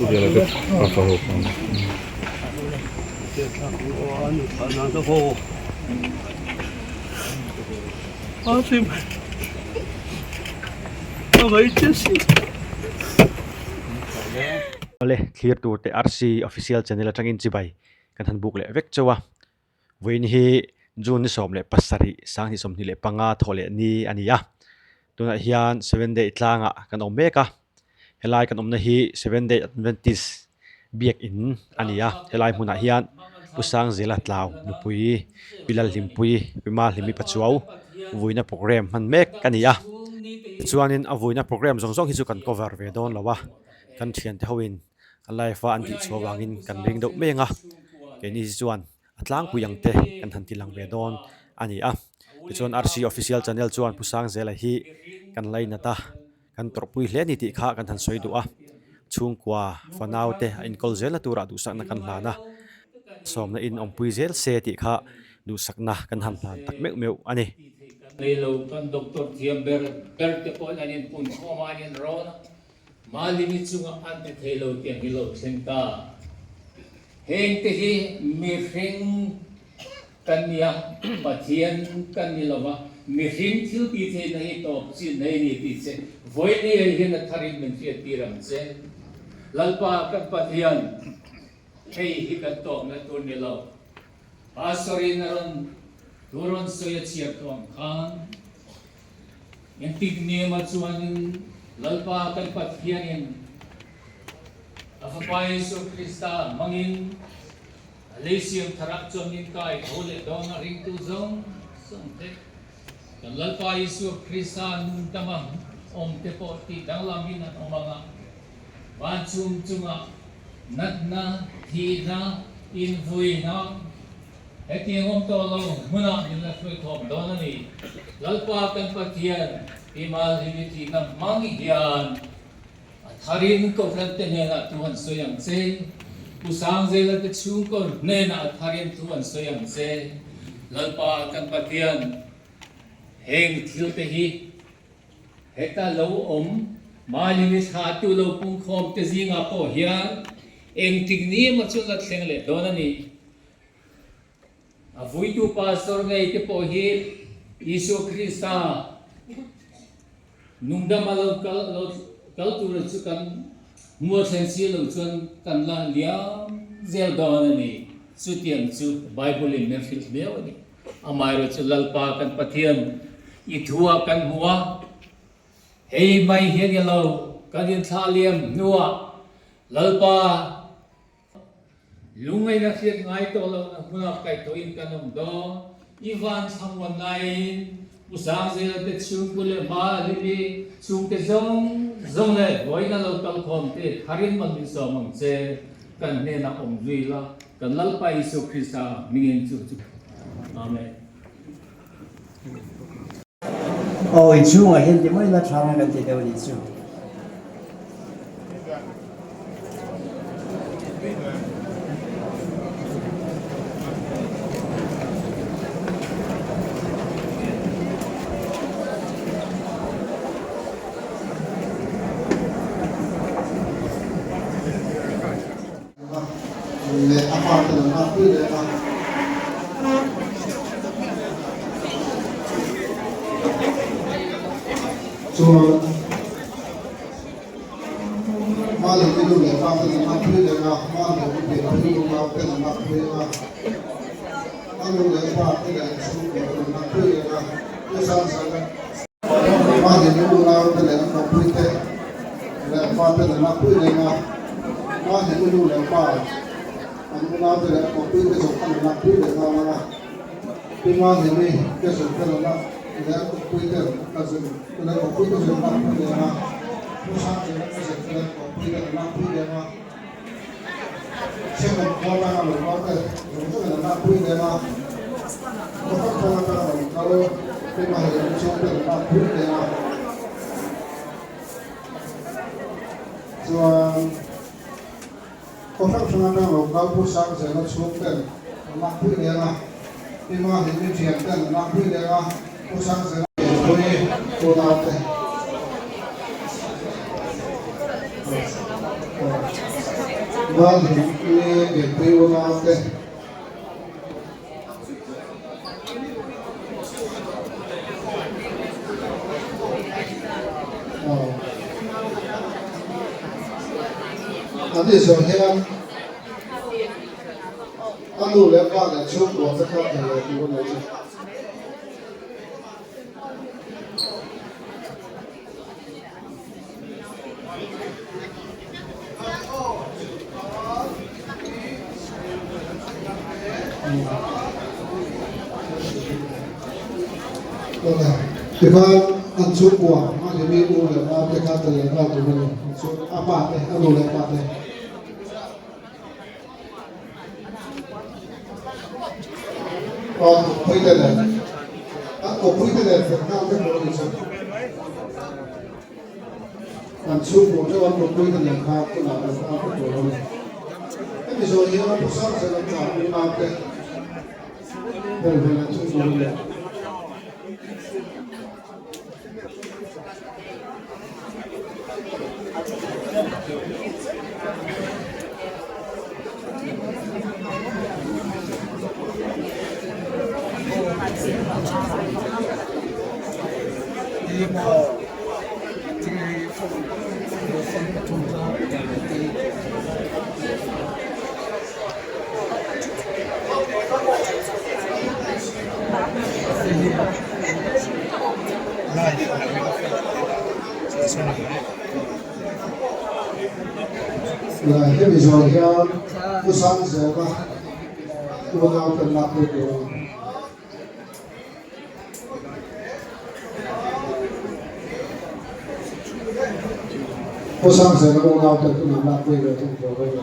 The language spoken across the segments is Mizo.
Awle thlir tur te RC official channel atangin chibai kan han buk leh vek chauh a. Vawiin hi June ni 17 2025 thawh leh ni a ni a. Tunah hian Seven Day tlangah kan awm mek a. Helai kan awmna hi Seven Day Adventist biakin a ni a. Helai hmunah hian Pu Sangzela Tlau nupui Pi Lalhlimpui Pi Mahlimi Pachuau vuina programme hman mek a ni a. Tichuanin a vuina programme zawng zawng hi chu kan cover ve dawn lo a, kan thiante hoin a live a an tih chhuah vangin kan ring deuh mai ang a, keini hi chuan a tlangpui ang te kan han ti lang ve dawn a ni a. Tichuan RC Official Channel chuan Pu Sangzela hi kan lainat a, kan tawrhpui hle a ni tih kha kan han sawi duh a. Chhungkua fanau te a inkawl zelna turah duhsakna kan hlan a, sawmna in awmpui zel se tih kha duhsakna kan han hlan tak meuh meuh a ni. Nei lo kan doctor thiam ber ber te pawhin an inpunkhawm a, an inrawn a. Malimi chunga an ti thei lo tiang hi lo thleng ta. Heng te hi mihring kan nia, Pathian kan ni lova, mihring thil ti theihna hi tawp chin nei ni tih che vawiin ei hian a tharin min hriattir ang che. Lalpa kan Pathian, hei hi kan tawpna tur ni lo. Pastor in a rawn thu rawn sawi a chhiar tawh ang khan, Engtik nima chuanin Lalpa kan Pathianin a Fapa Jesuh Krista hmangin a lei siam tharah chuan min kai tho leh dawn a ringtu zawng zawng te kan Lalpa Jesuh Krista nun tama awm te pawh tih danglamin an awm ang a, van chung chungah natna, thihna, invuina, Hetiang awm tawh lo hmunah min la hruai thawm dawn a ni. Lalpa kan Pathian i Malhimi thihna hmang hian a tharin Kohhran te hnenah thu an sawi ang che. Pu Sangzela te chhungkaw hnenah a tharin thu an sawi ang che. Lalpa kan Pathian heng thil te hi heta lo awm Malhimi thlahtu lo pungkhawm te zingah pawh hian engtik ni emaw chu la thleng leh dawn a ni. A vuitu pastor ngei te pawh hi Isua Krista nungdama lo kal lo kal tura chu kan hmuh thlen si lo chuan kan la liam zel dawn a ni. Chutiang chu Bible in min hrilh viau a ni. Amaherawh chu Lalpa kan Pathian i thu ah kan hmu a, hei mai hian i lo kan inthlah liam hnuah Lalpa, Lungngaihna hriat ngai tawh lohna hmunah kaihthawhin kan awm dawn. I van thlamuan laiin Pu Sangzela te chhungkua leh hma a hlim i chhungte zawng zawng leh vawiin a lo kal khawm te tharin man min sawm ang che. Kan hnenah awm zui la, kan Lalpa Isua Krista hmingin chu chu. Amen. Aw inchhungah hian ti mai la tha nge kan ti deuh a nih chu. Leh a pa te an pui leh a. Chuan ma leh mi nu leh pa te an pui leh a, ma leh mi pian pui nu nau te an pui a, a nu leh pa te leh an chhungkua te an pui leh a, chu sang sang a. Ma leh mi nu nau te leh an nupui te leh fa te an pui leh a. Mahni u nu leh pa, an unaute leh an awpuite zawng an la pui leh nghal ang a, pi mahni mi te zawng te la leh an awpuite ka zawng te leh awpuite zawng an la pui leh ang a, pu Sangchena ka zawng te leh awpuite an la pui leh ang a, Chhengawm khua atanga lo kal te zawng zawng an la pui leh ang a, Khawthlang thlang atanga lo kal pi mahni mi chhungte an la pui leh ang a. Chuan khaw hrang hrang atang lo kal Pu Sangzela chhung ten an lak pui leng a, Pi Mahlimi thian ten an lak pui leng a, Pu Sangzela pianpui unau te. Malhimpuii pianpui unaute. An ni zawh hian a nu leh a pa leh chhungkua te kha thei leh tur a nei chu. Tikhan an chhungkua mahni u leh nau te kha tel leh nghal tur a ni. A pa te, a nu leh pa te. An kawppui te nen, an kawppui te nen fel nghal vek lo a ni chu. An chhungkaw theuh an kawppui te nen kha tunah fel nghal vek tur a ni. Hemi zawh hian a pasal zel an tlan unau te vel vel an chhung tur a ni. Hemi zawh hian Pu Sangzela unau kan lak pui tur a ni. Pu Sangzela unau te kan lak pui ve thung tur a ni.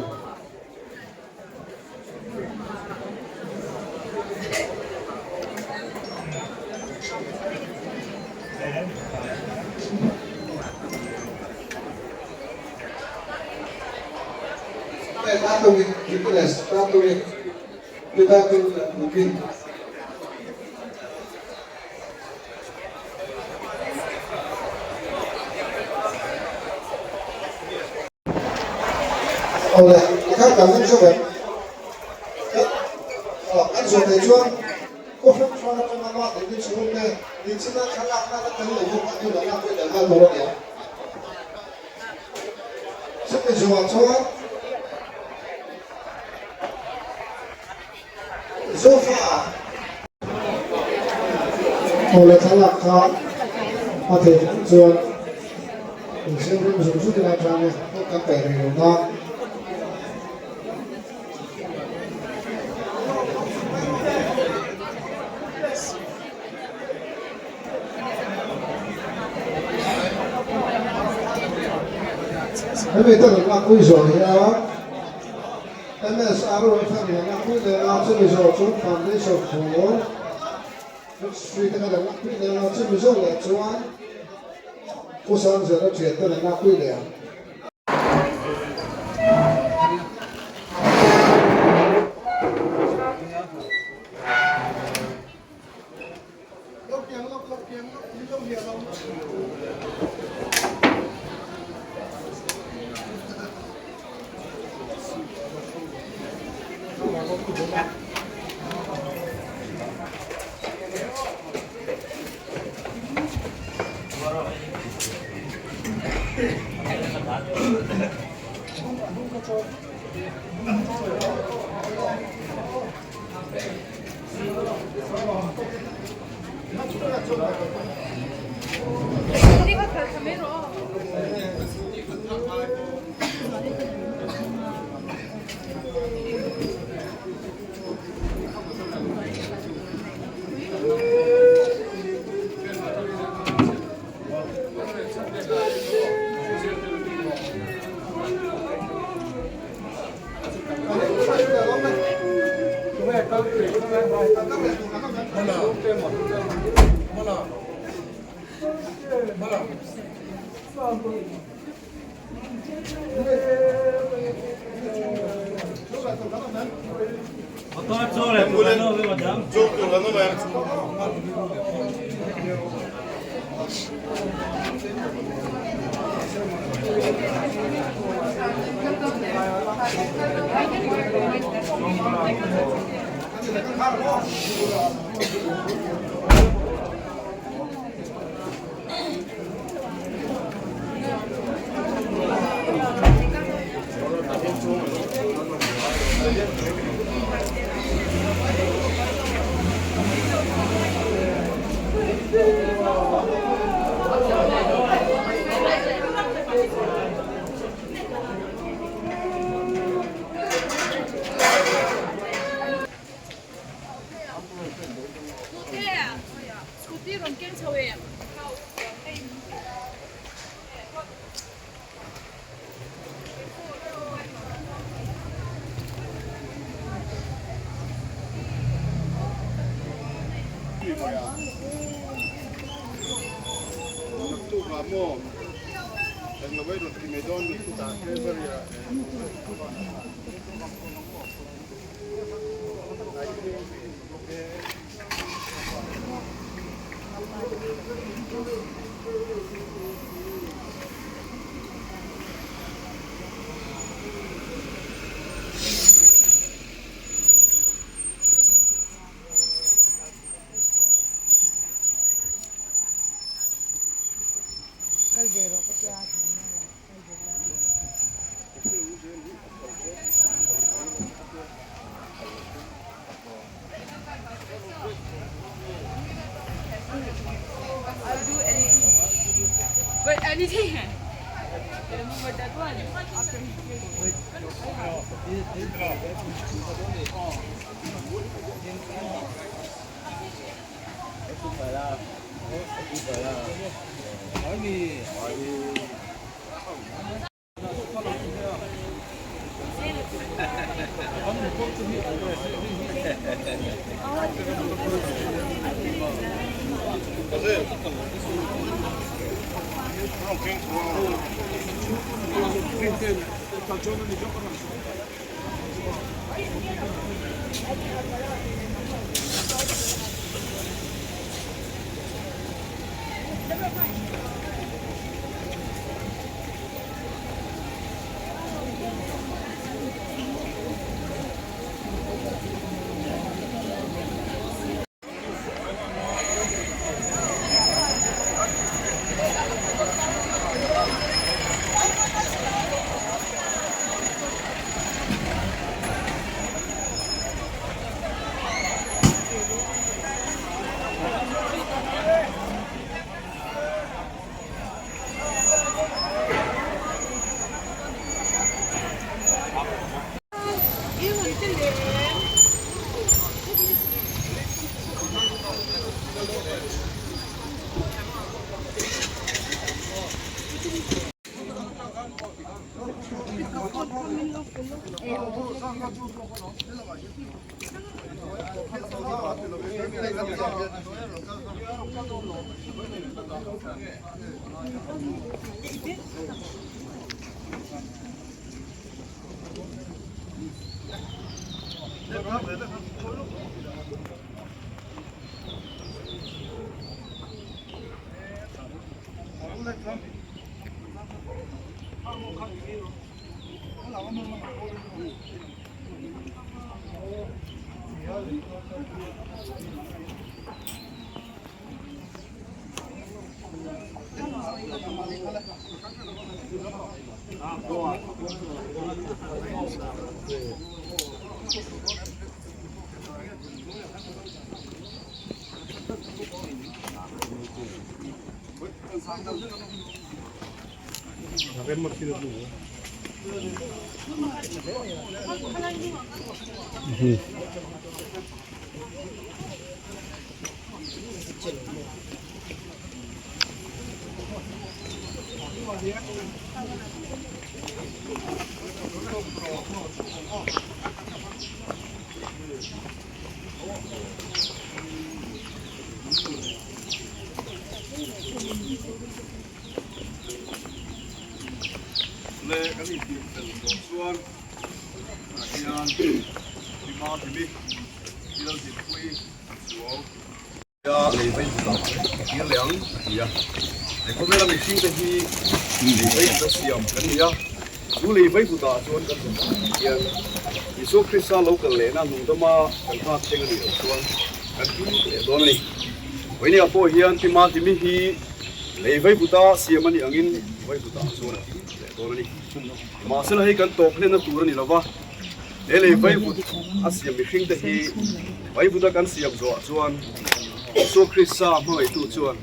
Awle, tikhan kan lam zawk em? Aw, kan zawh theih chuan khaw hrang hrang atanga mah leh min chhung te inchina thlalakna la tel lo bawk a tunah lak pawh i dal nghal tur a nia. Chumi zawhah chuan Zofa awle thlalak kha a theih chuan Insiam ram zung zung ila tang e, hawk kan peih rih lo na. Hemi te rawn lakpui zawh hi a MSR Welfare rawn lakpui leh a, chumi zawh chu Foundation for Street a rawn lakpui leh a, chumi zawh leh chuan Pu Sangzela thian te rawn lakpui leh ang. Le kan intih fel tawh chuan ah hian Hima Himi thil dinpui chuau a lei vei vut a kir leh ang a ti a. He khawvela mihring te hi lei vei vut a siam kan ni a. Chu lei vaivutah chuan kan hmu mai hian Isua Krista lo kal lehna nungdama kan nghak thleng a nih loh chuan kan hlim leh dawn a ni. Vawinia pawh hian Tima Hlimi hi lei vaivuta siam a nih angin vaivutah chuan a hlim leh dawn a ni. Mahsela hei kan tawp hlenna tur a ni lova, he lei vaivut a siam mihringte hi vaivuta kan siam zawhah chuan Isua Krista hmangaihtu chuan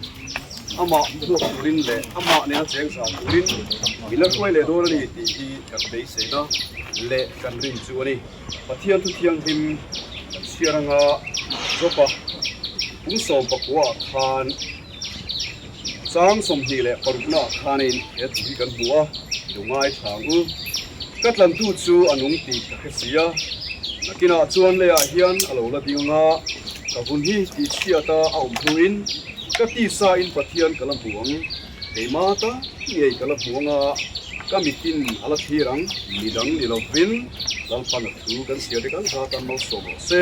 amah hmuak turin leh amah nena cheng zah turin min la hruai leh dawn a ni tih hi kan beiseina leh kan rin chu a ni. Pathian thu thianghlim kan chhiar anga Jopa pung 19 ah khan Chang 26 ah khanin he thu hi kan hmu a, i lo ngaithla ang u. Ka tlantu chu a nung tih ka hre si a, nakinah chuan leiah hian a lo la ding anga ka vun hi tihchhiat a a awm hnuin ka tisa in Pathian ka la hmu ang, keima ta ngei ka la hmu anga ka mitin a la thlir ang, midang ni lovin Lalpan a thu kan chhiar te kan zat a malsawm rawh se,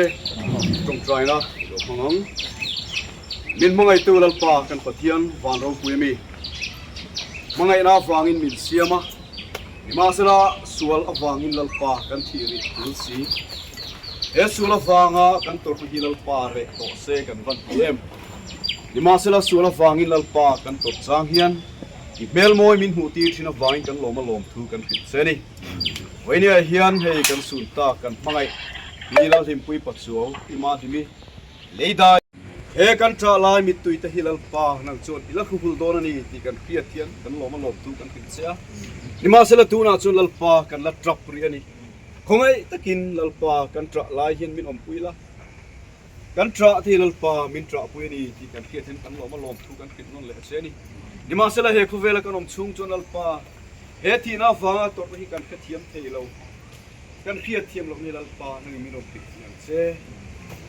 tawngtaina i lo hmang ang. Min hmangaihtu Lalpa kan Pathian van ropui a mi. Hmangaihna avangin min siam a, nimahsela sual avangin Lalpa kan thih rih tul si. He sual avanga kan tawrhna hi Lalpa reh tawh se kan van ti em? Nimahsela sual avangin Lalpa kan tawrh chang hian i hmelmawi min hmuh tir thin avangin kan lawm a lawmthu kan hrilh che ni. Vawinia hian hei kan sun tak kan hmangaih Pi Lalhlimpui Pachuau Pi Mahlimi Leidai. He kan ṭah lai mittui te hi Lalpa nang chuan i la hruhul dawn a ni tih kan hriat hian kan lawm a lawmtu kan hrilh che a. Nimahsela tunah chuan Lalpa kan la ṭap rih a ni. Khawngaih takin Lalpa kan ṭah lai hian min awmpui la. Kan ṭah te hi Lalpa min ṭahpui a ni tih kan hriat hian kan lawm a lawmthu kan hrilh nawn leh che a ni. Nimahsela he khawvela kan awm chhung chuan Lalpa he thihna avanga tawrhna hi kan hrethiam thei lo. Kan hriat thiam loh ni Lalpa nangin min rawn hrilh thin ang che.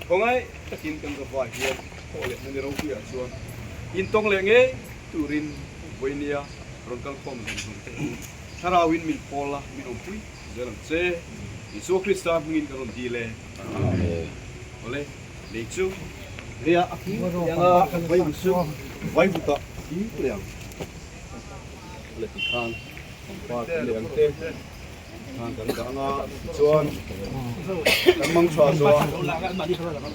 Khawngaih takin kan zavai hian thawh leh na ni ropuiah chuan intawng leh ngei turin vawinia rawn kal khawm zawng zawng te hi Thlarauin min pawl a, min awmpui zel ang che. Isua Krista hmingin kan rawn dil e. Amen. Awle, lei chu leia a hming anga vaivut chu vaivutah a hming leh ang. Awle tikhan pangpar te leh ang te. Khan kan dah anga tichuan kan mang tha zawh a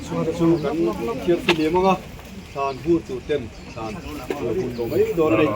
chhungte chu kan thiat fihlim anga thlan hur tur ten thlan a lo hur tawh mai dawn a ni.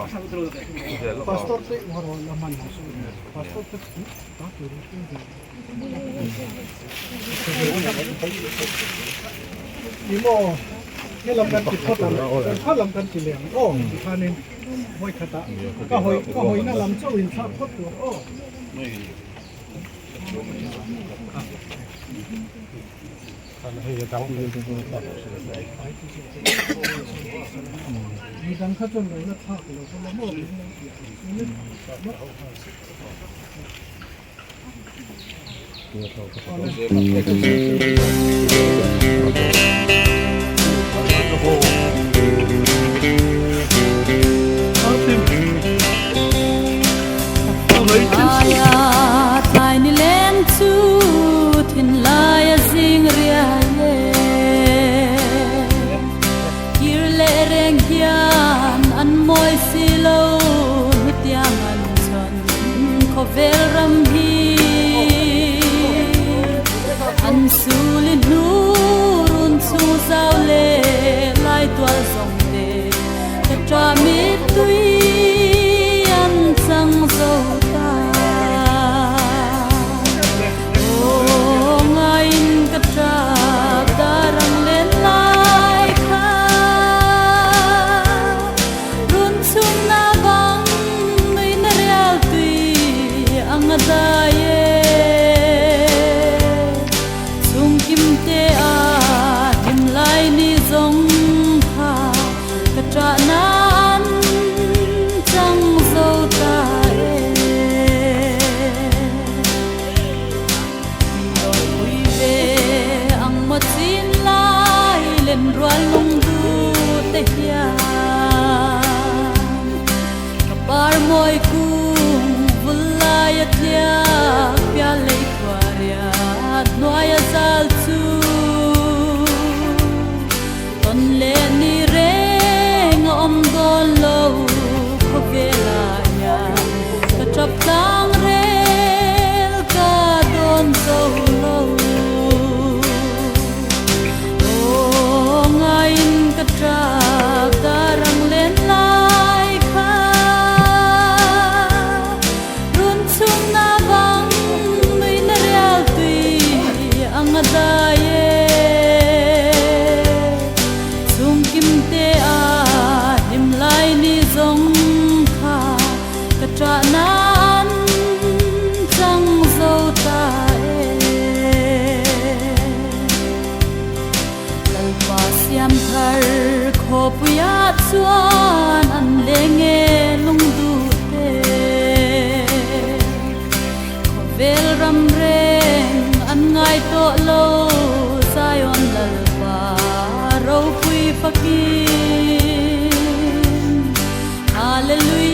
zawng kha ka ṭahna an chang zo ta e. Lalpa siam thar khawpuiah chuan an leng e lungduh te. Khawvel ram reng an ngai tawh lo Zion Lalpa ropui fakin. Hallelujah.